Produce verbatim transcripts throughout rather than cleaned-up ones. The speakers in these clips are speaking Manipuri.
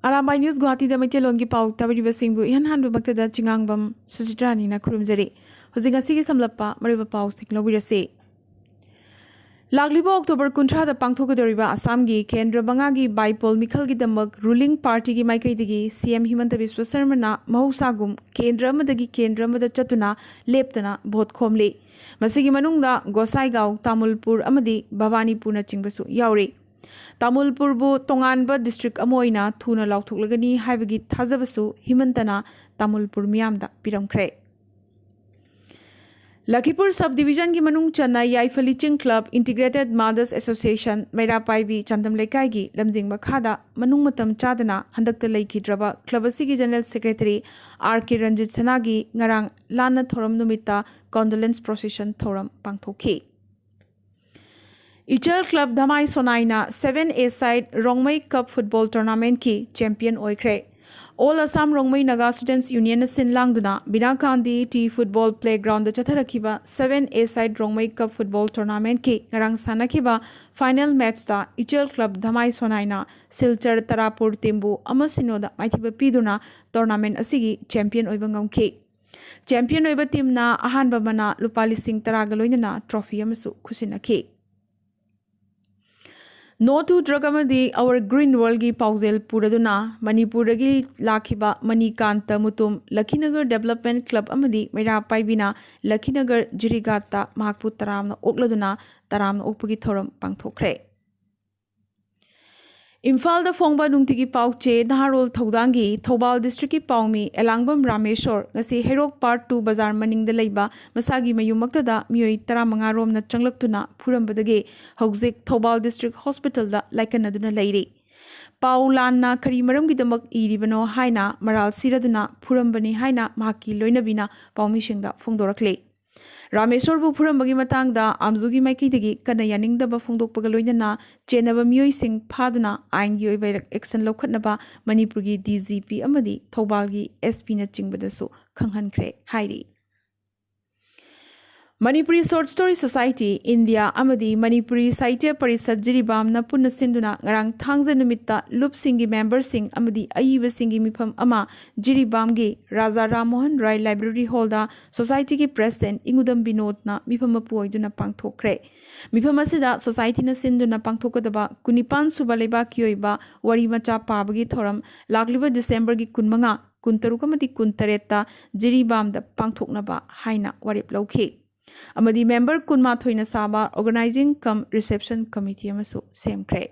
ꯑꯔꯥꯝꯕꯥꯏ ꯅ꯭ꯌꯨꯁ ꯒꯨꯍꯥꯇꯤꯗ ꯃꯩꯇꯩꯂꯣꯟꯒꯤ ꯄꯥꯎ ꯇꯥꯕꯤꯔꯤꯕꯁꯤꯡꯕꯨ ꯏꯍꯥꯟ ꯍꯥꯟꯕꯃꯛꯇꯗ ꯆꯤꯉꯥꯡꯕꯝ ꯁꯨꯆꯤꯇ꯭ꯔꯥꯅꯤꯅ ꯈꯨꯔꯨꯝꯖꯔꯤ꯫ ꯍꯧꯖꯤꯛ ꯉꯁꯤꯒꯤ ꯁꯝꯂꯞꯄ ꯃꯔꯨꯑꯣꯏꯕ ꯄꯥꯎꯁꯤꯡ ꯂꯧꯕꯤꯔꯁꯤ꯫ ꯂꯥꯛꯂꯤꯕ ꯑꯣꯛꯇꯣꯕꯔ ꯀꯨꯟꯊ꯭ꯔꯥꯗ ꯄꯥꯡꯊꯣꯛꯀꯗꯧꯔꯤꯕ ꯑꯁꯥꯝꯒꯤ ꯀꯦꯟꯗ꯭ꯔ ꯃꯉꯥꯒꯤ ꯕꯥꯏꯄꯣꯜ ꯃꯤꯈꯜꯒꯤꯗꯃꯛ ꯔꯨꯂꯤꯡ ꯄꯥꯔꯇꯤꯒꯤ ꯃꯥꯏꯀꯩꯗꯒꯤ ꯁꯤ ꯑꯦꯝ ꯍꯤꯃꯟꯇ ꯕꯤꯁ꯭ꯋ ꯁꯔꯃꯅ ꯃꯍꯧꯁꯥꯒꯨꯝ ꯀꯦꯟꯗ꯭ꯔ ꯑꯃꯗꯒꯤ ꯀꯦꯟꯗ꯭ꯔ ꯑꯃꯗ ꯆꯠꯇꯨꯅ ꯂꯦꯞꯇꯅ ꯚꯣꯠ ꯈꯣꯝꯂꯤ꯫ ꯃꯁꯤꯒꯤ ꯃꯅꯨꯡꯗ ꯒꯣꯁꯥꯏꯒꯥꯎ, ꯇꯥꯃꯨꯜꯄꯨꯔ ꯑꯃꯗꯤ ꯚꯕꯥꯅꯤꯄꯨꯔꯅꯆꯤꯡꯕꯁꯨ ꯌꯥꯎꯔꯤ꯫ ꯇꯥꯃꯨꯜꯄꯨꯔꯕꯨ ꯇꯣꯉꯥꯟꯕ ꯗꯤꯁꯇ꯭ꯔꯤꯛ ꯑꯃ ꯑꯣꯏꯅ ꯊꯨꯅ ꯂꯥꯎꯊꯣꯛꯂꯒꯅꯤ ꯍꯥꯏꯕꯒꯤ ꯊꯥꯖꯕꯁꯨ ꯍꯤꯃꯟꯇꯅ ꯇꯥꯃꯨꯜꯄꯨꯔ ꯃꯤꯌꯥꯝꯗ ꯄꯤꯔꯝꯈ꯭ꯔꯦ꯫ ꯂꯈꯤꯄꯨꯔ ꯁꯕ ꯗꯤꯕꯤꯖꯟꯒꯤ ꯃꯅꯨꯡ ꯆꯟꯅ ꯌꯥꯏꯐꯂꯤ ꯆꯤꯡ club, integrated mother's association, ꯃꯩꯔꯥ ꯄꯥꯏꯕꯤ Chandam ꯂꯩꯀꯥꯏꯒꯤ ꯂꯝꯖꯤꯡ ꯃꯈꯥꯗ ꯃꯅꯨꯡ ꯃꯇꯝ ꯆꯥꯗꯅ ꯍꯟꯗꯛꯇ ꯂꯩꯈꯤꯗ꯭ꯔꯕ ꯀ꯭ꯂꯕ ꯑꯁꯤꯒꯤ ꯖꯦꯅꯔꯦꯜ ꯁꯦꯀ꯭ꯔꯦꯇꯔꯤ ꯑꯥꯔ ꯀꯦ ꯔꯟꯖꯤꯠ ꯁꯅꯥꯒꯤ ꯉꯔꯥꯡ ꯂꯥꯟꯅ ꯊꯧꯔꯝ ꯅꯨꯃꯤꯠꯇ ꯀꯣꯟꯗꯣꯂꯦꯟꯁ ꯄ꯭ꯔꯣꯁꯦꯁꯟ ꯊꯧꯔꯝ ꯄꯥꯡꯊꯣꯛꯈꯤ꯫ ꯏꯆꯦꯜ ꯀ꯭ꯂꯕ ꯙꯃꯥꯏ ꯁꯣꯅꯥꯏꯅ seven a side Rongmei cup football ꯇꯣꯔꯅꯥꯃꯦꯟꯠꯀꯤ ꯆꯦꯝꯄꯤꯌꯟ ꯑꯣꯏꯈ꯭ꯔꯦ꯫ ꯑꯣꯜ ꯑꯁꯥꯝ ꯔꯣꯡꯃꯩ ꯅꯥꯒꯥ ꯁ꯭ꯇꯨꯗꯦꯟꯠꯁ ꯌꯨꯅꯤꯌꯟꯅ ꯁꯤꯟ ꯂꯥꯡꯗꯨꯅ Bina Gandhi T football playground ꯆꯠꯊꯔꯛꯈꯤꯕ seven a side Rongmei cup football ꯇꯣꯔꯅꯥꯃꯦꯟꯠꯀꯤ ꯉꯔꯥꯡ ꯁꯥꯟꯅꯈꯤꯕ ꯐꯥꯏꯅꯦꯜ ꯃꯦꯆꯇ ꯏꯆꯦꯜ ꯀ꯭ꯂꯕ ꯙꯃꯥꯏ ꯁꯣꯅꯥꯏꯅ ꯁꯤꯜꯆꯔ ꯇꯔꯥꯄꯨꯔ ꯇꯤꯝꯕꯨ ꯑꯃ ꯁꯤꯅꯣꯗ ꯃꯥꯏꯊꯤꯕ ꯄꯤꯗꯨꯅ ꯇꯣꯔꯅꯥꯃꯦꯟꯠ ꯑꯁꯤꯒꯤ ꯆꯦꯝꯄꯤꯌꯟ ꯑꯣꯏꯕ ꯉꯝꯈꯤ꯫ ꯆꯦꯝꯄꯤꯌꯟ ꯑꯣꯏꯕ ꯇꯤꯝꯅ ꯑꯍꯥꯟꯕ ꯃꯅꯥ ꯂꯨꯄꯥ ꯂꯤꯁꯤꯡ ꯇꯔꯥꯒ ꯂꯣꯏꯅꯅ ꯇ꯭ꯔꯣꯐꯤ ꯑꯃꯁꯨ ꯈꯨꯠꯁꯤꯟꯅꯈꯤ꯫ No to Drug ꯑꯃꯗꯤ Our Green Worldꯒꯤ ꯄꯥꯎꯖꯦꯜ ꯄꯨꯔꯗꯨꯅ ꯃꯅꯤꯄꯨꯔꯗꯒꯤ ꯂꯥꯛꯈꯤꯕ ꯃꯅꯤꯀꯥꯟꯇ ꯃꯨꯇꯨꯝ ꯂꯈꯤꯅꯒꯔ ꯗꯦꯕꯂꯞꯃꯦꯟꯠ ꯀ꯭ꯂꯕ ꯑꯃꯗꯤ ꯃꯩꯔꯥ ꯄꯥꯏꯕꯤꯅ ꯂꯈꯤꯅꯒꯔ ꯖꯤꯔꯤꯒꯥꯠꯇ ꯃꯍꯥꯛꯄꯨ ꯇꯔꯥꯝꯅ ꯑꯣꯛꯂꯗꯨꯅ ꯇꯔꯥꯝꯅ ꯑꯣꯛꯄꯒꯤ ꯊꯧꯔꯝ ꯄꯥꯡꯊꯣꯛꯈ꯭ꯔꯦ꯫ ꯏꯝꯐꯥꯜꯗ ꯐꯣꯡꯕ ꯅꯨꯡꯇꯤꯒꯤ ꯄꯥꯎꯆꯦ ꯅꯍꯥꯔꯣꯜ ꯊꯧꯗꯥꯡꯒꯤ ꯊꯧꯕꯥꯜ ꯗꯤꯁꯇ꯭ꯔꯤꯛꯀꯤ ꯄꯥꯎꯃꯤ ꯑꯦꯂꯥꯡꯕꯝ ꯔꯥꯃꯦꯁꯣꯔ ꯉꯁꯤ ꯍꯩꯔꯣꯛ ꯄꯥꯔꯠ ꯇꯨ ꯕꯖꯥꯔ ꯃꯅꯤꯡꯗ ꯂꯩꯕ ꯃꯁꯥꯒꯤ ꯃꯌꯨꯝꯃꯛꯇꯗ ꯃꯤꯑꯣꯏ ꯇꯔꯥꯃꯉꯥ ꯔꯣꯝꯅ ꯆꯪꯂꯛꯇꯨꯅ ꯐꯨꯔꯝꯕꯗꯒꯤ ꯍꯧꯖꯤꯛ ꯊꯧꯕꯥꯜ ꯗꯤꯁꯇ꯭ꯔꯤꯛ ꯍꯣꯁꯄꯤꯇꯥꯜꯗ ꯂꯥꯏꯀꯠꯅꯗꯨꯅ ꯂꯩꯔꯤ꯫ ꯄꯥꯎ ꯂꯥꯟꯅ ꯀꯔꯤ ꯃꯔꯝꯒꯤꯗꯃꯛ ꯏꯔꯤꯕꯅꯣ ꯍꯥꯏꯅ ꯃꯔꯥꯜ ꯁꯤꯔꯗꯨꯅ ꯐꯨꯔꯝꯕꯅꯤ ꯍꯥꯏꯅ ꯃꯍꯥꯛꯀꯤ ꯂꯣꯏꯅꯕꯤꯅ ꯄꯥꯎꯃꯤꯁꯤꯡꯗ ꯐꯣꯡꯗꯣꯔꯛꯂꯤ꯫ ꯔꯥꯃꯦꯁꯣꯔꯕꯨ ꯐꯨꯔꯝꯕꯒꯤ ꯃꯇꯥꯡꯗ ꯑꯥꯝꯖꯨꯒꯤ ꯃꯥꯏꯀꯩꯗꯒꯤ ꯀꯟꯅ ꯌꯥꯅꯤꯡꯗꯕ ꯐꯣꯡꯗꯣꯛꯄꯒ ꯂꯣꯏꯅꯅ ꯆꯦꯟꯅꯕ ꯃꯤꯑꯣꯏꯁꯤꯡ ꯐꯥꯗꯨꯅ ꯑꯥꯏꯟꯒꯤ ꯑꯣꯏꯕ ꯑꯦꯛꯁꯟ ꯂꯧꯈꯠꯅꯕ ꯃꯅꯤꯄꯨꯔꯒꯤ ꯗꯤ ꯖꯤ ꯄꯤ ꯑꯃꯗꯤ ꯊꯧꯕꯥꯜꯒꯤ ꯑꯦꯁ ꯄꯤꯅꯆꯤꯡꯕꯗꯁꯨ ꯈꯪꯍꯟꯈ꯭ꯔꯦ ꯍꯥꯏꯔꯤ꯫ Manipuri short story society India ꯑꯃꯗꯤ ꯃꯅꯤꯄꯨꯔꯤ ꯁꯥꯍꯤꯇ꯭ꯌ ꯄꯔꯤꯁꯠ ꯖꯤꯔꯤꯕꯥꯝꯅ ꯄꯨꯟꯅ ꯁꯤꯟꯗꯨꯅ ꯉꯔꯥꯡ ꯊꯥꯡꯖ ꯅꯨꯃꯤꯠꯇ ꯂꯨꯞꯁꯤꯡꯒꯤ ꯃꯦꯝꯕꯔꯁꯤꯡ ꯑꯃꯗꯤ ꯑꯏꯕꯁꯤꯡꯒꯤ ꯃꯤꯐꯝ ꯑꯃ ꯖꯤꯔꯤꯕꯥꯝꯒꯤ ꯔꯥꯖꯥ ꯔꯥꯝꯃꯣꯍꯟ ꯔꯥꯏ ꯂꯥꯏꯕ꯭ꯔꯦꯔꯤ ꯍꯣꯜꯗ ꯁꯣꯁꯥꯏꯇꯤꯒꯤ ꯄ꯭ꯔꯦꯁꯤꯗꯦꯟꯠ ꯏꯉꯨꯗꯝ ꯕꯤꯅꯣꯗꯅ ꯃꯤꯐꯝ ꯃꯄꯨ ꯑꯣꯏꯗꯨꯅ ꯄꯥꯡꯊꯣꯛꯈ꯭ꯔꯦ꯫ ꯃꯤꯐꯝ ꯑꯁꯤꯗ ꯁꯣꯁꯥꯏꯇꯤꯅ ꯁꯤꯟꯗꯨꯅ ꯄꯥꯡꯊꯣꯛꯀꯗꯕ ꯀꯨꯟꯅꯤꯄꯥꯟ ꯁꯨꯕ ꯂꯩꯕꯥꯛꯀꯤ ꯑꯣꯏꯕ ꯋꯥꯔꯤ ꯃꯆꯥ ꯄꯥꯕꯒꯤ ꯊꯧꯔꯝ ꯂꯥꯛꯂꯤꯕ ꯗꯤꯁꯦꯝꯕꯔꯒꯤ ꯀꯨꯟꯃꯉꯥ, ꯀꯨꯟꯇꯔꯨꯛ ꯑꯃꯗꯤ ꯀꯨꯟꯇꯔꯦꯠꯇ ꯖꯤꯔꯤꯕꯥꯝꯗ ꯄꯥꯡꯊꯣꯛꯅꯕ ꯍꯥꯏꯅ ꯋꯥꯔꯦꯞ ꯂꯧꯈꯤ꯫ ꯑꯃꯗꯤ ꯃꯦꯝꯕꯔ ꯀꯨꯟꯃꯥꯊꯣꯏꯅ ꯁꯥꯕ ꯑꯣꯔꯒꯅꯥꯏꯖꯤꯡ ꯀꯝ ꯔꯤꯁꯦꯞꯁꯟ ꯀꯃꯤꯇꯤ ꯑꯃꯁꯨ ꯁꯦꯝꯈ꯭ꯔꯦ꯫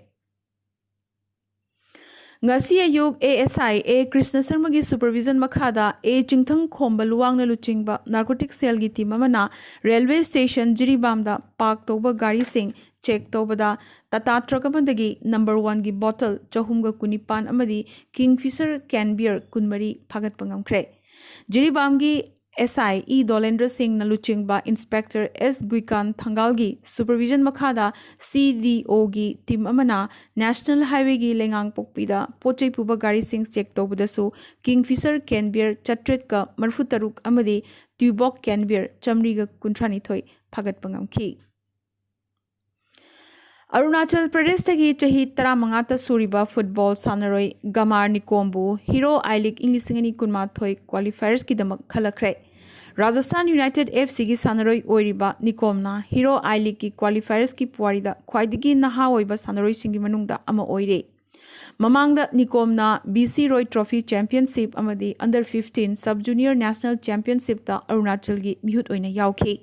ꯉꯁꯤ ꯑꯌꯨꯛ A S I A Krishna ꯁꯔꯃꯒꯤ supervision ꯃꯈꯥꯗ ꯑꯦ ꯆꯤꯡꯊꯪ ꯈꯣꯝꯕ ꯂꯨꯋꯥꯡꯅ ꯂꯨꯆꯤꯡꯕ ꯅꯥꯔꯀꯣꯇꯤꯛ ꯁꯦꯜꯒꯤ ꯇꯤꯝ ꯑꯃꯅ ꯔꯦꯜꯋꯦ ꯁ꯭ꯇꯦꯁꯟ ꯖꯤꯔꯤꯕꯥꯝꯗ ꯄꯥꯔꯛ ꯇꯧꯕ ꯒꯥꯔꯤꯁꯤꯡ ꯆꯦꯛ ꯇꯧꯕꯗ ꯇꯥꯇꯥ ꯇ꯭ꯔꯛ ꯑꯃꯗꯒꯤ ꯅꯝꯕꯔ ꯋꯥꯟꯒꯤ ꯕꯣꯇꯜ ꯆꯍꯨꯝꯒ ꯀꯨꯟꯅꯤꯄꯥꯟ ꯑꯃꯗꯤ ꯀꯤꯡꯐꯤꯁꯔ ꯀꯦꯟ ꯕꯤꯌꯔ ꯀꯨꯟꯃꯔꯤ ꯐꯥꯒꯠꯄ ꯉꯝꯈ꯭ꯔꯦ꯫ ꯖꯤꯔꯤꯕꯥꯝꯒꯤ ꯑꯦꯁ ꯑꯥꯏ ꯏ ꯗꯣꯂꯦꯟꯗ꯭ꯔ ꯁꯤꯡꯅ ꯂꯨꯆꯤꯡꯕ ꯏꯟꯁꯄꯦꯛꯇꯔ ꯑꯦꯁ ꯒꯨꯏꯀꯥꯟ ꯊꯪꯒꯥꯜꯒꯤ ꯁꯨꯄꯔꯚꯤꯖꯟ ꯃꯈꯥꯗ ꯁꯤ ꯗꯤ ꯑꯣꯒꯤ ꯇꯤꯝ ꯑꯃꯅ ꯅꯦꯁꯅꯦꯜ ꯍꯥꯏꯋꯦꯒꯤ ꯂꯩꯉꯥꯡꯄꯣꯛꯄꯤꯗ ꯄꯣꯠ ꯆꯩ ꯄꯨꯕ ꯒꯥꯔꯤꯁꯤꯡ ꯆꯦꯛ ꯇꯧꯕꯗꯁꯨ ꯀꯤꯡꯐꯤꯁꯔ ꯀꯦꯟ ꯕꯤꯌꯔ ꯆꯥꯇ꯭ꯔꯦꯠꯀ ꯃꯔꯤꯐꯨꯇꯔꯨꯛ ꯑꯃꯗꯤ ꯇ꯭ꯌꯨꯕꯣꯛ ꯀꯦꯟ ꯕꯤꯌꯔ ꯆꯥꯃꯔꯤꯒ ꯀꯨꯟꯊ꯭ꯔꯥꯅꯤꯊꯣꯏ ꯐꯥꯒꯠꯄ ꯉꯝꯈꯤ꯫ ꯑꯔꯨꯅꯥꯆꯜ ꯄ꯭ꯔꯗꯦꯁꯇꯒꯤ ꯆꯍꯤ ꯇꯔꯥꯃꯉꯥꯇ ꯁꯨꯔꯤꯕ ꯐꯨꯠꯕꯣꯜ ꯁꯥꯟꯅꯔꯣꯏ ꯒꯃꯥꯔ ꯅꯤꯀꯣꯝꯕꯨ ꯍꯤꯔꯣ ꯑꯥꯏ ꯂꯤꯒ ꯏꯪ ꯂꯤꯁꯤꯡ ꯑꯅꯤ ꯀꯨꯟꯃꯥꯊꯣꯏ ꯀ꯭ꯋꯥꯂꯤꯐꯥꯌꯔꯁꯀꯤꯗꯃꯛ ꯈꯜꯂꯛꯈ꯭ꯔꯦ꯫ ꯔꯥꯖꯁꯊꯥꯟ ꯌꯨꯅꯥꯏꯇꯦꯗ ꯑꯦꯐ ꯁꯤꯒꯤ ꯁꯥꯟꯅꯔꯣꯏ ꯑꯣꯏꯔꯤꯕ ꯅꯤꯀꯣꯝꯅ ꯍꯤꯔꯣ ꯑꯥꯏ ꯂꯤꯒꯀꯤ ꯀ꯭ꯋꯥꯂꯤꯐꯥꯌꯔꯁꯀꯤ ꯄꯨꯋꯥꯔꯤꯗ ꯈ꯭ꯋꯥꯏꯗꯒꯤ ꯅꯍꯥ ꯑꯣꯏꯕ ꯁꯥꯟꯅꯔꯣꯏꯁꯤꯡꯒꯤ ꯃꯅꯨꯡꯗ ꯑꯃ ꯑꯣꯏꯔꯦ꯫ ꯃꯃꯥꯡꯗ ꯅꯤꯀꯣꯝꯅ B C Roy trophy championship ꯑꯃꯗꯤ under fifteen sub junior national ꯆꯦꯝꯄꯤꯌꯟꯁꯤꯞꯇ ꯑꯔꯨꯅꯥꯆꯜꯒꯤ ꯃꯤꯍꯨꯠ ꯑꯣꯏꯅ ꯌꯥꯎꯈꯤ꯫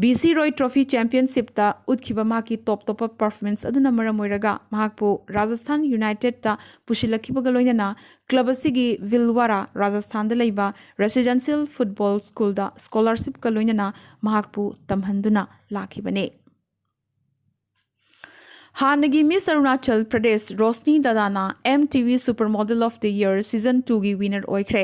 ꯕꯤ ꯁꯤ ꯔꯣꯏ ꯇ꯭ꯔꯣꯐꯤ ꯆꯦꯝꯄꯤꯌꯟꯁꯤꯞꯇ ꯎꯠꯈꯤꯕ ꯃꯍꯥꯛꯀꯤ ꯇꯣꯞ ꯇꯣꯞꯄ ꯄꯔꯐꯣꯔꯃꯦꯟꯁ ꯑꯗꯨꯅ ꯃꯔꯝ ꯑꯣꯏꯔꯒ ꯃꯍꯥꯛꯄꯨ ꯔꯥꯖꯁꯊꯥꯟ ꯌꯨꯅꯥꯏꯇꯦꯗꯇ ꯄꯨꯁꯤꯜꯂꯛꯈꯤꯕꯒ ꯂꯣꯏꯅꯅ ꯀ꯭ꯂꯕ ꯑꯁꯤꯒꯤ ꯚꯤꯜꯋꯥꯔꯥ ꯔꯥꯖꯁꯊꯥꯟꯗ ꯂꯩꯕ ꯔꯦꯁꯤꯗꯦꯟꯁꯤꯌꯦꯜ ꯐꯨꯠꯕꯣꯜ ꯁ꯭ꯀꯨꯜꯗ ꯁ꯭ꯀꯣꯂꯔꯁꯤꯞꯀ ꯂꯣꯏꯅꯅ ꯃꯍꯥꯛꯄꯨ ꯇꯝꯍꯟꯗꯨꯅ ꯂꯥꯛꯈꯤꯕꯅꯤ꯫ ꯍꯥꯟꯅꯒꯤ ꯃꯤꯁ ꯑꯔꯨꯅꯥꯆꯜ ꯄ꯭ꯔꯗꯦꯁ ꯔꯣꯁꯅꯤ ꯗꯗꯥꯅ M T V super model of the year season ꯇꯨꯒꯤ ꯋꯤꯅꯔ ꯑꯣꯏꯈ꯭ꯔꯦ꯫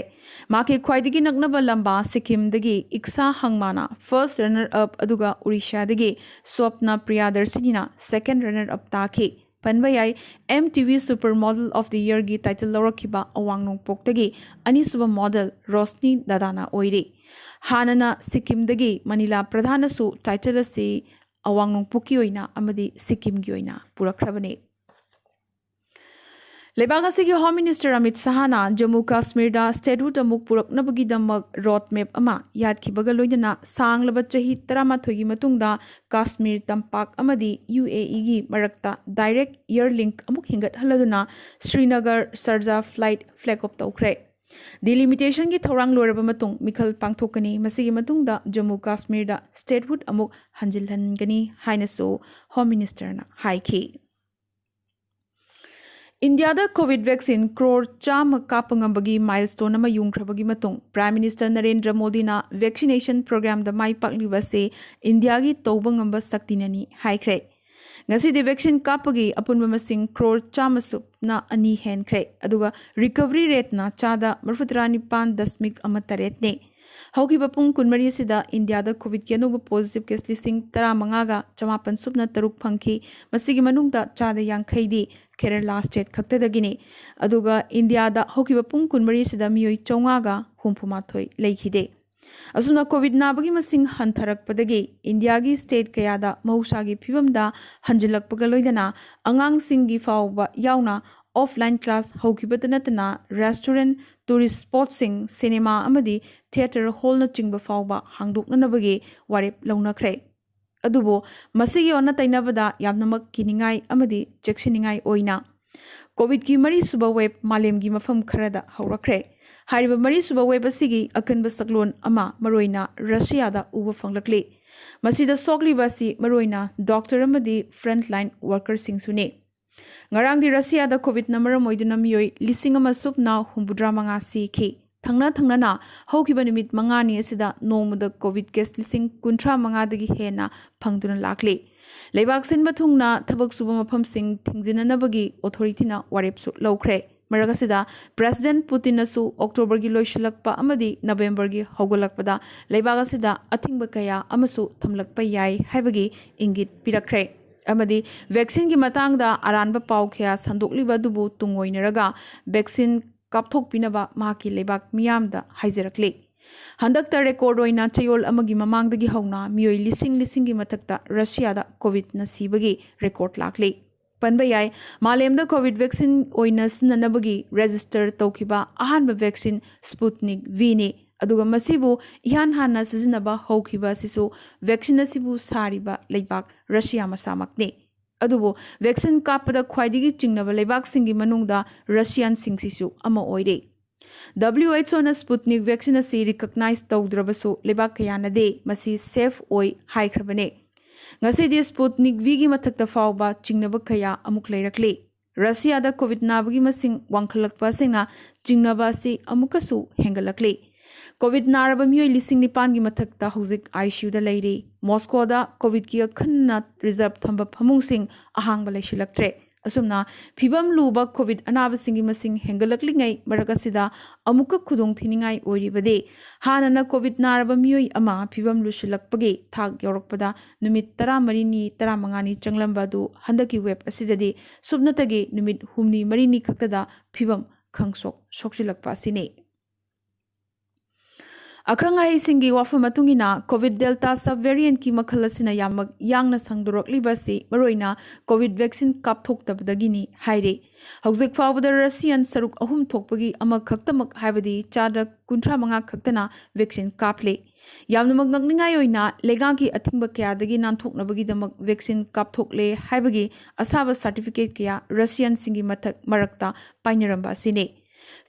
ꯃꯍꯥꯛꯀꯤ ꯈ꯭ꯋꯥꯏꯗꯒꯤ ꯅꯛꯅꯕ ꯂꯝꯕꯥ ꯁꯤꯛꯀꯤꯝꯗꯒꯤ ꯏꯛꯁꯥ ꯍꯪꯃꯥꯅ ꯐꯥꯔꯁ ꯔꯟꯅꯔ ꯑꯞ, ꯑꯗꯨꯒ ꯎꯔꯤꯁꯥꯗꯒꯤ ꯁ꯭ꯋꯞꯅ ꯄ꯭ꯔꯤꯌꯥꯗꯔꯁꯤꯅꯤꯅ ꯁꯦꯀꯦꯟ ꯔꯟꯅꯔ ꯑꯞ ꯇꯥꯈꯤ꯫ ꯄꯟꯕ ꯌꯥꯏ, M T V super model of the ꯌꯔꯒꯤ ꯇꯥꯏꯇꯜ ꯂꯧꯔꯛꯈꯤꯕ ꯑꯋꯥꯡ ꯅꯣꯡꯄꯣꯛꯇꯒꯤ ꯑꯅꯤꯁꯨꯕ ꯃꯣꯗꯦꯜ ꯔꯣꯁꯅꯤ ꯗꯗꯥꯅ ꯑꯣꯏꯔꯤ꯫ ꯍꯥꯟꯅꯅ ꯁꯤꯛꯀꯤꯝꯗꯒꯤ ꯃꯅꯤꯂꯥ ꯄ꯭ꯔꯙꯥꯟꯅꯁꯨ ꯇꯥꯏꯇꯜ ꯑꯁꯤ ꯑꯋꯥꯡ ꯅꯣꯡꯄꯣꯛꯀꯤ ꯑꯣꯏꯅ ꯑꯃꯗꯤ ꯁꯤꯛꯀꯤꯝꯒꯤ ꯑꯣꯏꯅ ꯄꯨꯔꯛꯈ꯭ꯔꯕꯅꯤ꯫ ꯂꯩꯕꯥꯛ ꯑꯁꯤꯒꯤ ꯍꯣꯝ ꯃꯤꯅꯤꯁꯇꯔ ꯑꯃꯤꯠ ꯁꯍꯥꯅ ꯖꯝꯃꯨ ꯀꯥꯁꯃꯤꯔꯗ ꯁ꯭ꯇꯦꯠꯍꯨꯗ ꯑꯃꯨꯛ ꯄꯨꯔꯛꯅꯕꯒꯤꯗꯃꯛ ꯔꯣꯗ ꯃꯦꯞ ꯑꯃ ꯌꯥꯠꯈꯤꯕꯒ ꯂꯣꯏꯅꯅ ꯁꯥꯡꯂꯕ ꯆꯍꯤ ꯇꯔꯥꯃꯥꯊꯣꯏꯒꯤ ꯃꯇꯨꯡꯗ ꯀꯥꯁꯃꯤꯔ ꯇꯝꯄꯥꯛ ꯑꯃꯗꯤ ꯌꯨ ꯑꯦ ꯏꯒꯤ ꯃꯔꯛꯇ ꯗꯥꯏꯔꯦꯛ ꯏꯌꯔ ꯂꯤꯡꯛ ꯑꯃꯨꯛ ꯍꯦꯟꯒꯠꯍꯜꯂꯗꯨꯅ ꯁ꯭ꯔꯤꯅꯒꯔ ꯁꯔꯖꯥ ꯐ꯭ꯂꯥꯏꯠ ꯐ꯭ꯂꯦꯛ ꯑꯣꯐ ꯇꯧꯈ꯭ꯔꯦ꯫ ꯗꯤꯂꯤꯃꯤꯇꯦꯁꯟꯒꯤ ꯊꯧꯔꯥꯡ ꯂꯣꯏꯔꯕ ꯃꯇꯨꯡ ꯃꯤꯈꯜ ꯄꯥꯡꯊꯣꯛꯀꯅꯤ꯫ ꯃꯁꯤꯒꯤ ꯃꯇꯨꯡꯗ ꯖꯝꯃꯨ ꯀꯥꯁꯃꯤꯔꯗ ꯁ꯭ꯇꯦꯠꯍꯨꯗ ꯑꯃꯨꯛ ꯍꯟꯖꯤꯜꯍꯟꯒꯅꯤ ꯍꯥꯏꯅꯁꯨ ꯍꯣꯝ ꯃꯤꯅꯤꯁꯇꯔꯅ ꯍꯥꯏꯈꯤ꯫ ꯏꯟꯗꯤꯌꯥꯗ ꯀꯣꯚꯤꯗ ꯚꯦꯛꯁꯤꯟ ꯀ꯭ꯔꯣꯔ ꯆꯥꯝꯃ ꯀꯥꯞꯄ ꯉꯝꯕꯒꯤ ꯃꯥꯏꯜꯁ꯭ꯇꯣꯟ ꯑꯃ ꯌꯨꯡꯈ꯭ꯔꯕꯒꯤ ꯃꯇꯨꯡ ꯄ꯭ꯔꯥꯏꯝ ꯃꯤꯅꯤꯁꯇꯔ ꯅꯔꯦꯟꯗ꯭ꯔ ꯃꯣꯗꯤꯅ ꯚꯦꯛꯁꯤꯅꯦꯁꯟ ꯄ꯭ꯔꯣꯒ꯭ꯔꯥꯝꯗ ꯃꯥꯏ ꯄꯥꯛꯂꯤꯕ ꯑꯁꯤ ꯏꯟꯗꯤꯌꯥꯒꯤ ꯇꯧꯕ ꯉꯝꯕ ꯁꯛꯇꯤꯅꯅꯤ ꯍꯥꯏꯈ꯭ꯔꯦ꯫ ꯉꯁꯤꯗꯤ ꯚꯦꯛꯁꯤꯟ ꯀꯥꯞꯄꯒꯤ ꯑꯄꯨꯟꯕ ꯃꯁꯤꯡ ꯀ꯭ꯔꯣꯔ ꯆꯥꯝꯃ ꯁꯨꯞꯅ ꯑꯅꯤ ꯍꯦꯟꯈ꯭ꯔꯦ, ꯑꯗꯨꯒ ꯔꯤꯀꯚꯔꯤ ꯔꯦꯠꯅ ꯆꯥꯗ ꯃꯔꯤꯐꯨꯇꯔꯥ ꯅꯤꯄꯥꯟ ꯗꯁꯃꯤꯛ ꯑꯃ ꯇꯔꯦꯠꯅꯤ꯫ ꯍꯧꯈꯤꯕ ꯄꯨꯡ ꯀꯨꯟꯃꯔꯤ ꯑꯁꯤꯗ ꯏꯟꯗꯤꯌꯥꯗ ꯀꯣꯚꯤꯗꯀꯤ ꯑꯅꯧꯕ ꯄꯣꯖꯤꯇꯤꯚ ꯀꯦꯁ ꯂꯤꯁꯤꯡ ꯇꯔꯥꯃꯉꯥꯒ ꯆꯃꯥꯄꯟ ꯁꯨꯞꯅ ꯇꯔꯨꯛ ꯐꯪꯈꯤ꯫ ꯃꯁꯤꯒꯤ ꯃꯅꯨꯡꯗ ꯆꯥꯗ ꯌꯥꯡꯈꯩꯗꯤ ꯀꯦꯔꯂꯥ ꯁ꯭ꯇꯦꯠ ꯈꯛꯇꯗꯒꯤꯅꯤ꯫ ꯑꯗꯨꯒ ꯏꯟꯗꯤꯌꯥꯗ ꯍꯧꯈꯤꯕ ꯄꯨꯡ ꯀꯨꯟꯃꯔꯤ ꯑꯁꯤꯗ ꯃꯤꯑꯣꯏ ꯆꯥꯝꯃꯉꯥꯒ ꯍꯨꯝꯐꯨꯃꯥꯊꯣꯏ ꯂꯩꯈꯤꯗꯦ꯫ ꯑꯁꯨꯝꯅ ꯀꯣꯚꯤꯗ ꯅꯥꯕꯒꯤ ꯃꯁꯤꯡ ꯍꯟꯊꯔꯛꯄꯗꯒꯤ ꯏꯟꯗꯤꯌꯥꯒꯤ ꯁ꯭ꯇꯦꯠ ꯀꯌꯥꯗ ꯃꯍꯧꯁꯥꯒꯤ ꯐꯤꯕꯝꯗ ꯍꯟꯖꯤꯜꯂꯛꯄꯒ ꯂꯣꯏꯅꯅ ꯑꯉꯥꯡꯁꯤꯡꯒꯤ ꯐꯥꯎꯕ ꯌꯥꯎꯅ ꯑꯣꯐꯂꯥꯏꯟ ꯀ꯭ꯂꯥꯁ ꯍꯧꯈꯤꯕꯇ ꯅꯠꯇꯅ ꯔꯦꯁꯇꯨꯔꯦꯟꯠ, ꯇꯨꯔꯤꯁ꯭ꯠ ꯁ꯭ꯄꯣꯠꯁꯤꯡ, ꯁꯤꯅꯦꯃꯥ ꯑꯃꯗꯤ ꯊꯤꯌꯦꯇꯔ ꯍꯣꯜꯅꯆꯤꯡꯕ ꯐꯥꯎꯕ ꯍꯥꯡꯗꯣꯛꯅꯅꯕꯒꯤ ꯋꯥꯔꯦꯞ ꯂꯧꯅꯈ꯭ꯔꯦ꯫ ꯑꯗꯨꯕꯨ ꯃꯁꯤꯒꯤ ꯑꯣꯟꯅ ꯇꯩꯅꯕꯗ ꯌꯥꯝꯅꯃꯛ ꯀꯤꯅꯤꯡꯉꯥꯏ ꯑꯃꯗꯤ ꯆꯦꯛꯁꯤꯟꯅꯤꯡꯉꯥꯏ ꯑꯣꯏꯅ ꯀꯣꯚꯤꯗꯀꯤ ꯃꯔꯤꯁꯨꯕ ꯋꯦꯕ ꯃꯥꯂꯦꯝꯒꯤ ꯃꯐꯝ ꯈꯔꯗ ꯍꯧꯔꯛꯈ꯭ꯔꯦ꯫ ꯍꯥꯏꯔꯤꯕ ꯃꯔꯤꯁꯨꯕ ꯋꯦꯕ ꯑꯁꯤꯒꯤ ꯑꯀꯟꯕ ꯁꯛꯂꯣꯟ ꯑꯃ ꯃꯔꯨꯑꯣꯏꯅ ꯔꯁꯤꯌꯥꯗ ꯎꯕ ꯐꯪꯂꯛꯂꯤ꯫ ꯃꯁꯤꯗ ꯁꯣꯛꯂꯤꯕ ꯑꯁꯤ ꯃꯔꯨꯑꯣꯏꯅ ꯗꯣꯛꯇꯔ ꯑꯃꯗꯤ ꯐ꯭ꯔꯟꯠꯂꯥꯏꯟ ꯋꯥꯔꯀꯔꯁꯤꯡꯁꯨꯅꯤ꯫ ꯉꯔꯥꯡꯗꯤ ꯔꯁꯤꯌꯥꯗ ꯀꯣꯚꯤꯗꯅ ꯃꯔꯝ ꯑꯣꯏꯗꯨꯅ ꯃꯤꯑꯣꯏ ꯂꯤꯁꯤꯡ ꯑꯃ ꯁꯨꯞꯅ ꯍꯨꯝꯐꯨꯇꯔꯥ ꯃꯉꯥ ꯁꯤꯈꯤ꯫ ꯊꯪꯅ ꯊꯪꯅꯅ ꯍꯧꯈꯤꯕ ꯅꯨꯃꯤꯠ ꯃꯉꯥꯅꯤ ꯑꯁꯤꯗ ꯅꯣꯡꯃꯗ ꯀꯣꯚꯤꯗ ꯀꯦꯁ ꯂꯤꯁꯤꯡ ꯀꯨꯟꯊ꯭ꯔꯥ ꯃꯉꯥꯗꯒꯤ ꯍꯦꯟꯅ ꯐꯪꯗꯨꯅ ꯂꯥꯛꯂꯤ꯫ ꯂꯩꯕꯥꯛ ꯁꯤꯟꯕ ꯊꯨꯡꯅ ꯊꯕꯛ ꯁꯨꯕ ꯃꯐꯝꯁꯤꯡ ꯊꯤꯡꯖꯤꯟꯅꯅꯕꯒꯤ ꯑꯣꯊꯣꯔꯤꯇꯤꯅ ꯋꯥꯔꯦꯞꯁꯨ ꯂꯧꯈ꯭ꯔꯦ꯫ ꯃꯔꯛ ꯑꯁꯤꯗ ꯄ꯭ꯔꯦꯁꯤꯗꯦꯟꯠ ꯄꯨꯇꯤꯟꯅꯁꯨ ꯑꯣꯛꯇꯣꯕꯔꯒꯤ ꯂꯣꯏꯁꯤꯜꯂꯛꯄ ꯑꯃꯗꯤ ꯅꯕꯦꯝꯕꯔꯒꯤ ꯍꯧꯒꯠꯂꯛꯄꯗ ꯂꯩꯕꯥꯛ ꯑꯁꯤꯗ ꯑꯊꯤꯡꯕ ꯀꯌꯥ ꯑꯃꯁꯨ ꯊꯝꯂꯛꯄ ꯌꯥꯏ ꯍꯥꯏꯕꯒꯤ ꯏꯪꯒꯤꯠ ꯄꯤꯔꯛꯈ꯭ꯔꯦ꯫ ꯑꯃꯗꯤ ꯚꯦꯛꯁꯤꯟꯒꯤ ꯃꯇꯥꯡꯗ ꯑꯔꯥꯟꯕ ꯄꯥꯎ ꯀꯌꯥ ꯁꯟꯗꯣꯛꯂꯤꯕ ꯑꯗꯨꯕꯨ ꯇꯨꯡꯑꯣꯏꯅꯔꯒ ꯚꯦꯛꯁꯤꯟ ꯀꯥꯞꯊꯣꯛꯄꯤꯅꯕ ꯃꯍꯥꯛꯀꯤ ꯂꯩꯕꯥꯛ ꯃꯤꯌꯥꯝꯗ ꯍꯥꯏꯖꯔꯛꯂꯤ꯫ ꯍꯟꯗꯛꯇ ꯔꯦꯀꯣꯔꯗ ꯑꯣꯏꯅ ꯆꯌꯣꯜ ꯑꯃꯒꯤ ꯃꯃꯥꯡꯗꯒꯤ ꯍꯧꯅ ꯃꯤꯑꯣꯏ ꯂꯤꯁꯤꯡ ꯂꯤꯁꯤꯡꯒꯤ ꯃꯊꯛꯇ ꯔꯁꯤꯌꯥꯗ ꯀꯣꯚꯤꯗꯅ ꯁꯤꯕꯒꯤ ꯔꯦꯀꯣꯔꯗ ꯂꯥꯛꯂꯤ꯫ ꯄꯟꯕ ꯌꯥꯏ, ꯃꯥꯂꯦꯝꯗ ꯀꯣꯚꯤꯗ ꯚꯦꯛꯁꯤꯟ ꯑꯣꯏꯅ ꯁꯤꯖꯤꯟꯅꯅꯕꯒꯤ ꯔꯦꯖꯤꯁꯇꯔ ꯇꯧꯈꯤꯕ ꯑꯍꯥꯟꯕ ꯚꯦꯛꯁꯤꯟ ꯁ꯭ꯄꯨꯠꯅꯤꯛ ꯚꯤꯅꯤ꯫ ꯑꯗꯨꯒ ꯃꯁꯤꯕꯨ ꯏꯍꯥꯟ ꯍꯥꯟꯅ ꯁꯤꯖꯤꯟꯅꯕ ꯍꯧꯈꯤꯕ ꯑꯁꯤꯁꯨ ꯚꯦꯛꯁꯤꯟ ꯑꯁꯤꯕꯨ ꯁꯥꯔꯤꯕ ꯂꯩꯕꯥꯛ ꯔꯁꯤꯌꯥ ꯃꯁꯥꯃꯛꯅꯤ꯫ ꯑꯗꯨꯕꯨ ꯚꯦꯛꯁꯤꯟ ꯀꯥꯞꯄꯗ ꯈ꯭ꯋꯥꯏꯗꯒꯤ ꯆꯤꯡꯅꯕ ꯂꯩꯕꯥꯛꯁꯤꯡꯒꯤ ꯃꯅꯨꯡꯗ ꯔꯁꯤꯌꯥꯟꯁꯤꯡꯁꯤꯁꯨ ꯑꯃ ꯑꯣꯏꯔꯤ꯫ W H O ꯅ ꯁ꯭ꯄꯨꯠꯅꯤꯛ ꯚꯦꯛꯁꯤꯟ ꯑꯁꯤ ꯔꯤꯀꯛꯅꯥꯏꯖ ꯇꯧꯗ꯭ꯔꯕꯁꯨ ꯂꯩꯕꯥꯛ ꯀꯌꯥꯅꯗꯤ ꯃꯁꯤ ꯁꯦꯐ ꯑꯣꯏ ꯍꯥꯏꯈ꯭ꯔꯕꯅꯤ꯫ ꯉꯁꯤꯗꯤ ꯁ꯭ꯄꯨꯠꯅꯤꯛ ꯚꯤꯒꯤ ꯃꯊꯛꯇ ꯐꯥꯎꯕ ꯆꯤꯡꯅꯕ ꯀꯌꯥ ꯑꯃꯨꯛ ꯂꯩꯔꯛꯂꯤ꯫ ꯔꯁꯤꯌꯥꯗ ꯀꯣꯚꯤꯗ ꯅꯥꯕꯒꯤ ꯃꯁꯤꯡ ꯋꯥꯡꯈꯠꯂꯛꯄ ꯑꯁꯤꯅ ꯆꯤꯡꯅꯕ ꯑꯁꯤ ꯑꯃꯨꯛꯀꯁꯨ ꯍꯦꯟꯒꯠꯂꯛꯂꯤ꯫ ꯀꯣꯚꯤꯗ ꯅꯥꯔꯕ ꯃꯤꯑꯣꯏ ꯂꯤꯁꯤꯡ ꯅꯤꯄꯥꯟꯒꯤ ꯃꯊꯛꯇ ꯍꯧꯖꯤꯛ I C U ꯗ ꯂꯩꯔꯤ꯫ ꯃꯣꯁꯀꯣꯗ ꯀꯣꯚꯤꯗꯀꯤ ꯑꯈꯟꯅꯅ ꯔꯤꯖꯔꯚ ꯊꯝꯕ ꯐꯃꯨꯡꯁꯤꯡ ꯑꯍꯥꯡꯕ ꯂꯩꯁꯤꯜꯂꯛꯇ꯭ꯔꯦ꯫ ꯑꯁꯨꯝꯅ ꯐꯤꯕꯝ ꯂꯨꯕ ꯀꯣꯚꯤꯗ ꯑꯅꯥꯕꯁꯤꯡꯒꯤ ꯃꯁꯤꯡ ꯍꯦꯟꯒꯠꯂꯛꯂꯤꯉꯩ ꯃꯔꯛ ꯑꯁꯤꯗ ꯑꯃꯨꯛꯀ ꯈꯨꯗꯣꯡꯊꯤꯅꯤꯡꯉꯥꯏ ꯑꯣꯏꯔꯤꯕꯗꯤ ꯍꯥꯟꯅꯅ ꯀꯣꯚꯤꯗ ꯅꯥꯔꯕ ꯃꯤꯑꯣꯏ ꯑꯃ ꯐꯤꯕꯝ ꯂꯨꯁꯤꯜꯂꯛꯄꯒꯤ ꯊꯥꯛ ꯌꯧꯔꯛꯄꯗ ꯅꯨꯃꯤꯠ ꯇꯔꯥꯃꯔꯤꯅꯤ, ꯇꯔꯥꯃꯉꯥꯅꯤ ꯆꯪꯂꯝꯕ ꯑꯗꯨ ꯍꯟꯗꯛꯀꯤ ꯋꯦꯕ ꯑꯁꯤꯗꯗꯤ ꯁꯨꯞꯅꯇꯒꯤ ꯅꯨꯃꯤꯠ ꯍꯨꯝꯅꯤ ꯃꯔꯤꯅꯤ ꯈꯛꯇꯗ ꯐꯤꯕꯝ ꯈꯪꯁꯣꯛ ꯁꯣꯛꯆꯤꯜꯂꯛꯄ ꯑꯁꯤꯅꯤ꯫ ꯑꯈꯪ ꯑꯍꯩꯁꯤꯡꯒꯤ ꯋꯥꯐꯝ ꯃꯇꯨꯡ ꯏꯟꯅ ꯀꯣꯚꯤꯗ ꯗꯦꯜꯇꯥ ꯁꯕ ꯚꯦꯔꯤꯌꯦꯟꯠꯀꯤ ꯃꯈꯜ ꯑꯁꯤꯅ ꯌꯥꯝꯅ ꯌꯥꯡꯅ ꯁꯟꯗꯣꯔꯛꯂꯤꯕ ꯑꯁꯤ ꯃꯔꯨꯑꯣꯏꯅ ꯀꯣꯚꯤꯗ ꯚꯦꯛꯁꯤꯟ ꯀꯥꯞꯊꯣꯛꯇꯕꯗꯒꯤꯅꯤ ꯍꯥꯏꯔꯤ꯫ ꯍꯧꯖꯤꯛ ꯐꯥꯎꯕꯗ ꯔꯁꯤꯌꯥꯟ ꯁꯔꯨꯛ ꯑꯍꯨꯝ ꯊꯣꯛꯄꯒꯤ ꯑꯃꯈꯛꯇꯃꯛ, ꯍꯥꯏꯕꯗꯤ ꯆꯥꯗ ꯀꯨꯟꯊ꯭ꯔꯥ ꯃꯉꯥ ꯈꯛꯇꯅ ꯚꯦꯛꯁꯤꯟ ꯀꯥꯞꯂꯦ꯫ ꯌꯥꯝꯅꯃꯛ ꯉꯛꯅꯤꯡꯉꯥꯏ ꯑꯣꯏꯅ ꯂꯩꯉꯥꯛꯀꯤ ꯑꯊꯤꯡꯕ ꯀꯌꯥꯗꯒꯤ ꯅꯥꯟꯊꯣꯛꯅꯕꯒꯤꯗꯃꯛ ꯚꯦꯛꯁꯤꯟ ꯀꯥꯞꯊꯣꯛꯂꯦ ꯍꯥꯏꯕꯒꯤ ꯑꯁꯥꯕ ꯁꯥꯔꯇꯤꯐꯤꯀꯦꯠ ꯀꯌꯥ ꯔꯁꯤꯌꯥꯟꯁꯤꯡꯒꯤ ꯃꯊꯛ ꯃꯔꯛꯇ ꯄꯥꯏꯅꯔꯝꯕ ꯑꯁꯤꯅꯤ꯫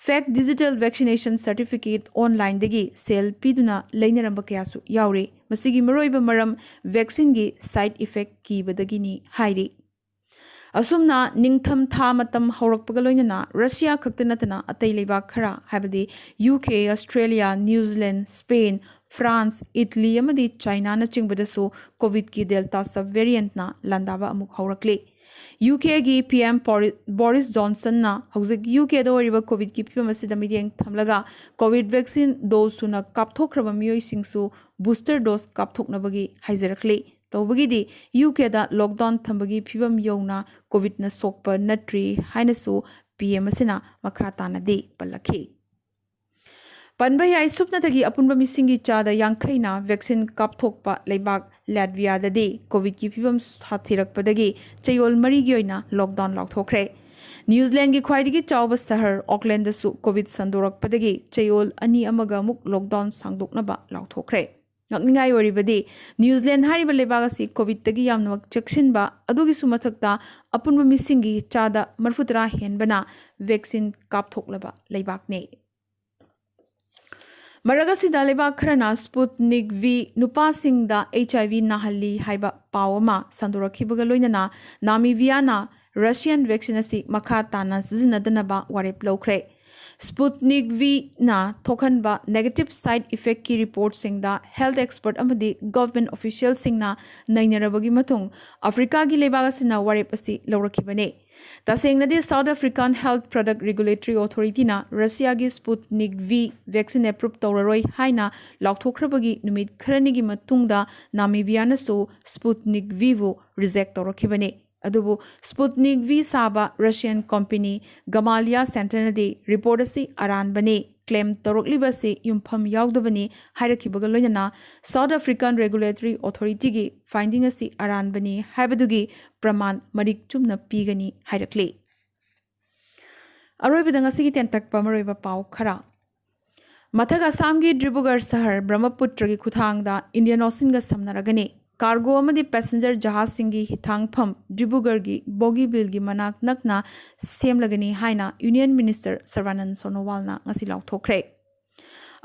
ꯐꯦꯛ ꯗꯤꯖꯤꯇꯦꯜ ꯚꯦꯛꯁꯤꯅꯦꯁꯟ ꯁꯥꯔꯇꯤꯐꯤꯀꯦꯠ ꯑꯣꯟꯂꯥꯏꯟꯗꯒꯤ ꯁꯦꯜ ꯄꯤꯗꯨꯅ ꯂꯩꯅꯔꯝꯕ ꯀꯌꯥꯁꯨ ꯌꯥꯎꯔꯤ꯫ ꯃꯁꯤꯒꯤ ꯃꯔꯨꯑꯣꯏꯕ ꯃꯔꯝ ꯚꯦꯛꯁꯤꯟꯒꯤ ꯁꯥꯏꯗ ꯏꯐꯦꯛ ꯀꯤꯕꯗꯒꯤꯅꯤ ꯍꯥꯏꯔꯤ꯫ ꯑꯁꯨꯝꯅ ꯅꯤꯡꯊꯝ ꯊꯥ ꯃꯇꯝ ꯍꯧꯔꯛꯄꯒ ꯂꯣꯏꯅꯅ ꯔꯁꯤꯌꯥ ꯈꯛꯇ ꯅꯠꯇꯅ ꯑꯇꯩ ꯂꯩꯕꯥꯛ ꯈꯔ, ꯍꯥꯏꯕꯗꯤ U K, Australia, New Zealand, Spain, France, Italy ꯑꯃꯗꯤ ꯆꯥꯏꯅꯥꯅꯆꯤꯡꯕꯗꯁꯨ ꯀꯣꯚꯤꯗꯀꯤ ꯗꯦꯜꯇꯥ ꯁꯕ ꯚꯦꯔꯤꯌꯦꯟꯠꯅ ꯂꯥꯟꯗꯥꯕ ꯑꯃꯨꯛ ꯍꯧꯔꯛꯂꯤ꯫ U K ꯒꯤ P M ꯄꯣꯔꯤ-, ꯕꯣꯔꯤꯁ ꯖꯣꯟꯁꯟꯅ ꯍꯧꯖꯤꯛ U K ꯗ ꯑꯣꯏꯔꯤꯕ ꯀꯣꯚꯤꯗꯀꯤ ꯐꯤꯕꯝ ꯑꯁꯤꯗ ꯃꯤꯠꯌꯦꯡ ꯊꯝꯂꯒ ꯀꯣꯚꯤꯗ ꯚꯦꯛꯁꯤꯟ ꯗꯣꯁ ꯁꯨꯅ ꯀꯥꯞꯊꯣꯛꯈ꯭ꯔꯕ ꯃꯤꯑꯣꯏꯁꯤꯡꯁꯨ ꯕꯨꯁꯇꯔ ꯗꯣꯁ ꯀꯥꯞꯊꯣꯛꯅꯕꯒꯤ ꯍꯥꯏꯖꯔꯛꯂꯤ꯫ ꯇꯧꯕꯒꯤꯗꯤ U K ꯗ ꯂꯣꯛꯗꯥꯎꯟ ꯊꯝꯕꯒꯤ ꯐꯤꯕꯝ ꯌꯧꯅ ꯀꯣꯚꯤꯗꯅ ꯁꯣꯛꯄ ꯅꯠꯇ꯭ꯔꯤ ꯍꯥꯏꯅꯁꯨ P M ꯑꯁꯤꯅ ꯃꯈꯥ ꯇꯥꯅꯗꯤ ꯄꯜꯂꯛꯈꯤ꯫ ꯄꯟꯕ ꯌꯥꯏ, ꯁꯨꯞꯅꯇꯒꯤ ꯑꯄꯨꯟꯕ ꯃꯤꯁꯤꯡꯒꯤ ꯆꯥꯗ ꯌꯥꯡꯈꯩꯅ vaccine ꯀꯥꯞꯊꯣꯛꯄ ꯂꯩꯕꯥꯛ ꯂꯥꯠꯚꯤꯌꯥꯗꯗꯤ COVID-ꯀꯤ ꯐꯤꯕꯝ ꯁꯥꯊꯤꯔꯛꯄꯗꯒꯤ ꯆꯌꯣꯜ ꯃꯔꯤꯒꯤ ꯑꯣꯏꯅ lockdown ꯂꯥꯎꯊꯣꯛꯈ꯭ꯔꯦ꯫ ꯅ꯭ꯌꯨꯖꯤꯂꯦꯟꯒꯤ ꯈ꯭ꯋꯥꯏꯗꯒꯤ ꯆꯥꯎꯕ ꯁꯍꯔ ꯑꯣꯛꯂꯦꯟꯗꯁꯨ COVID ꯁꯟꯗꯣꯔꯛꯄꯗꯒꯤ ꯆꯌꯣꯜ ꯑꯅꯤ ꯑꯃꯒ ꯑꯃꯨꯛ lockdown ꯁꯥꯡꯗꯣꯛꯅꯕ ꯂꯥꯎꯊꯣꯛꯈ꯭ꯔꯦ꯫ ꯉꯛꯅꯤꯡꯉꯥꯏ ꯑꯣꯏꯔꯤꯕꯗꯤ, ꯅ꯭ꯌꯨꯖꯤꯂꯦꯟ ꯍꯥꯏꯔꯤꯕ ꯂꯩꯕꯥꯛ ꯑꯁꯤ COVID-ꯇꯒꯤ ꯌꯥꯝꯅꯃꯛ ꯆꯦꯛꯁꯤꯟꯕ, ꯑꯗꯨꯒꯤꯁꯨ ꯃꯊꯛꯇ ꯑꯄꯨꯟꯕ ꯃꯤꯁꯤꯡꯒꯤ ꯆꯥꯗ ꯃꯔꯤꯐꯨꯇꯔꯥ ꯍꯦꯟꯕꯅ vaccine ꯀꯥꯞꯊꯣꯛꯂꯕ ꯂꯩꯕꯥꯛꯅꯤ꯫ ꯃꯔꯛ ꯑꯁꯤꯗ, ꯂꯩꯕꯥꯛ ꯈꯔꯅ Sputnik V ꯅꯨꯄꯥꯁꯤꯡꯗ HIV ꯅꯥꯍꯜꯂꯤ ꯍꯥꯏꯕ ꯄꯥꯎ ꯑꯃ ꯁꯟꯗꯣꯔꯛꯈꯤꯕꯒ ꯂꯣꯏꯅꯅ, ꯅꯥꯃꯤꯕꯤꯌꯥꯅ Russian vaccine ꯑꯁꯤ ꯃꯈꯥ ꯇꯥꯅ ꯁꯤꯖꯤꯟꯅꯗꯅꯕ ꯋꯥꯔꯦꯞ ꯂꯧꯈ꯭ꯔꯦ꯫ Sputnik V ꯅ ꯊꯣꯛꯍꯟꯕ negative side effect ꯀꯤ report ꯁꯤꯡꯗ health expert ꯑꯃꯗꯤ government official ꯁꯤꯡꯅ ꯅꯩꯅꯔꯕꯒꯤ ꯃꯇꯨꯡ, ꯑꯐ꯭ꯔꯤꯀꯥꯒꯤ ꯂꯩꯕꯥꯛ ꯑꯁꯤꯅ ꯋꯥꯔꯦꯞ ꯑꯁꯤ ꯂꯧꯔꯛꯈꯤꯕꯅꯤ꯫ ꯇꯁꯦꯡꯅꯗꯤ, South African Health Product Regulatory Authority ꯅ ꯔꯁꯤꯌꯥꯒꯤ Sputnik V vaccine approve ꯇꯧꯔꯔꯣꯏ ꯍꯥꯏꯅ ꯂꯥꯎꯊꯣꯛꯈ꯭ꯔꯕꯒꯤ ꯅꯨꯃꯤꯠ ꯈꯔꯅꯤꯒꯤ ꯃꯇꯨꯡꯗ, ꯅꯥꯃꯤꯕꯤꯌꯥꯅꯁꯨ Sputnik V ꯕꯨ reject ꯇꯧꯔꯛꯈꯤꯕꯅꯤ꯫ ꯑꯗꯨꯕꯨ Sputnik V ꯁꯥꯕ Russian company Gamaleya Center ꯅꯗꯤ report ꯑꯁꯤ ꯑꯔꯥꯟꯕꯅꯤ, claim ꯇꯧꯔꯛꯂꯤꯕ ꯑꯁꯤ ꯌꯨꯝꯐꯝ ꯌꯥꯎꯗꯕꯅꯤ ꯍꯥꯏꯔꯛꯈꯤꯕꯒ ꯂꯣꯏꯅꯅ, South African Regulatory Authority ꯒꯤ finding ꯑꯁꯤ ꯑꯔꯥꯟꯕꯅꯤ ꯍꯥꯏꯕꯗꯨꯒꯤ ꯄ꯭ꯔꯃꯥꯟ ꯃꯔꯤꯛ ꯆꯨꯝꯅ ꯄꯤꯒꯅꯤ ꯍꯥꯏꯔꯛꯂꯤ꯫ ꯑꯔꯣꯏꯕꯗ ꯉꯁꯤꯒꯤ ꯇꯦꯟꯇꯛꯄ ꯃꯔꯨꯑꯣꯏꯕ ꯄꯥꯎ ꯈꯔ꯫ ꯃꯊꯛ ꯑꯁꯥꯝꯒꯤ ꯗꯤꯕ꯭ꯔꯨꯒꯔ ꯁꯍꯔ ꯕ꯭ꯔꯍꯃꯄꯨꯇ꯭ꯔꯒꯤ ꯈꯨꯊꯥꯡꯗ Indian Ocean ꯒ ꯁꯝꯅꯔꯒꯅꯤ꯫ Cargo ꯑꯃꯗꯤ passenger ꯖꯍꯥꯖꯁꯤꯡꯒꯤ ꯍꯤꯊꯥꯡꯐꯝ ꯗꯤꯕ꯭ꯔꯨꯒꯔꯒꯤ ꯕꯣꯒꯤꯕꯤꯜꯒꯤ ꯃꯅꯥꯛ ꯅꯛꯅ ꯁꯦꯝꯂꯒꯅꯤ ꯍꯥꯏꯅ Union Minister ꯁꯔꯕꯥꯅꯟꯗ ꯁꯣꯅꯣꯋꯥꯜꯅ ꯉꯁꯤ ꯂꯥꯎꯊꯣꯛꯈ꯭ꯔꯦ꯫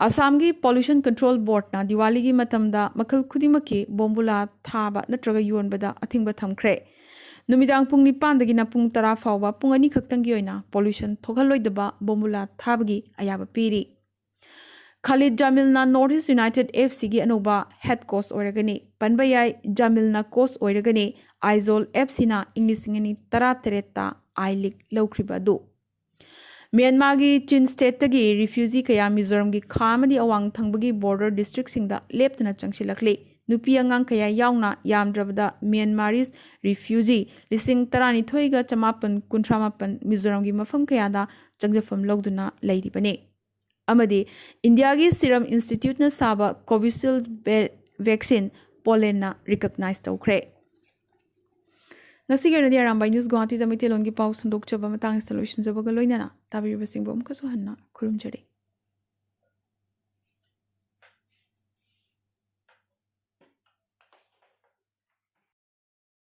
ꯑꯁꯥꯝꯒꯤ Pollution Control Board ꯅ ꯗꯤꯋꯥꯂꯤꯒꯤ ꯃꯇꯝꯗ ꯃꯈꯜ ꯈꯨꯗꯤꯡꯃꯛꯀꯤ ꯕꯣꯝꯕꯨꯂꯥ ꯊꯥꯕ ꯅꯠꯇ꯭ꯔꯒ ꯌꯣꯟꯕꯗ ꯑꯊꯤꯡꯕ ꯊꯝꯈ꯭ꯔꯦ꯫ ꯅꯨꯃꯤꯗꯥꯡ ꯄꯨꯡ ꯅꯤꯄꯥꯟꯗꯒꯤꯅ ꯄꯨꯡ ꯇꯔꯥ ꯐꯥꯎꯕ ꯄꯨꯡ ꯑꯅꯤ ꯈꯛꯇꯪꯒꯤ ꯑꯣꯏꯅ pollution ꯊꯣꯛꯍꯜꯂꯣꯏꯗꯕ ꯕꯣꯝꯕꯨꯂꯥ ꯊꯥꯕꯒꯤ ꯑꯌꯥꯕ ꯄꯤꯔꯤ꯫ ꯈꯥꯂꯤꯗ ꯖꯥꯃꯤꯜꯅ North East United F C ꯒꯤ ꯑꯅꯧꯕ head coach ꯑꯣꯏꯔꯒꯅꯤ꯫ ꯄꯟꯕ ꯌꯥꯏ, ꯖꯥꯃꯤꯜꯅ coach ꯑꯣꯏꯔꯒꯅꯤ꯫ ꯑꯥꯏꯖꯣꯜ F C ꯅ ꯏꯪ ꯂꯤꯁꯤꯡ ꯑꯅꯤ ꯇꯔꯥꯇꯔꯦꯠꯇ I League ꯂꯧꯈ꯭ꯔꯤꯕ ꯑꯗꯨ꯫ ꯃ꯭ꯌꯥꯟꯃꯥꯔꯒꯤ ꯆꯤꯟ state ꯇꯒꯤ refugee ꯀꯌꯥ ꯃꯤꯖꯣꯔꯥꯝꯒꯤ ꯈꯥ ꯑꯃꯗꯤ ꯑꯋꯥꯡ ꯊꯪꯕꯒꯤ border district ꯁꯤꯡꯗ ꯂꯦꯞꯇꯅ ꯆꯪꯁꯤꯜꯂꯛꯂꯤ꯫ ꯅꯨꯄꯤ ꯑꯉꯥꯡ ꯀꯌꯥ ꯌꯥꯎꯅ ꯌꯥꯝꯗ꯭ꯔꯕꯗ Myanmarese refugee ꯂꯤꯁꯤꯡ ꯇꯔꯥꯅꯤꯊꯣꯏꯒ ꯆꯃꯥꯄꯟ ꯀꯨꯟꯊ꯭ꯔꯥ ꯃꯥꯄꯟ ꯃꯤꯖꯣꯔꯥꯝꯒꯤ ꯃꯐꯝ ꯀꯌꯥꯗ ꯆꯪꯖꯐꯝ ꯂꯧꯗꯨꯅ ꯂꯩꯔꯤꯕꯅꯤ꯫ ꯑꯃꯗꯤ ꯏꯟꯗꯤꯌꯥꯒꯤ ꯁꯤꯔꯝ ꯏꯟꯁꯇꯤꯇ꯭ꯌꯨꯠꯅ ꯁꯥꯕ ꯀꯣꯚꯤꯁꯤꯜꯗ ꯚꯦ-, ꯚꯦꯛꯁꯤꯟ ꯄꯣꯂꯦꯟꯅ ꯔꯤꯀꯛꯅꯥꯏꯖ ꯇꯧꯈ꯭ꯔꯦ꯫ ꯉꯁꯤꯒꯤ ꯑꯣꯏꯅꯗꯤ ꯑꯔꯥꯝꯕꯥꯏ ꯅ꯭ꯌꯨꯁ ꯒꯨꯋꯥꯍꯥꯇꯤꯗ ꯃꯩꯇꯩꯂꯣꯟꯒꯤ ꯄꯥꯎ ꯁꯟꯗꯣꯛꯆꯕ ꯃꯇꯥꯡ ꯑꯁꯤꯗ ꯂꯣꯏꯁꯤꯟꯖꯕꯒ ꯂꯣꯏꯅꯅ ꯇꯥꯕꯤꯔꯤꯕꯁꯤꯡꯕꯨ ꯑꯃꯨꯛꯀꯁꯨ ꯍꯟꯅ ꯈꯨꯔꯨꯝꯖꯔꯤ꯫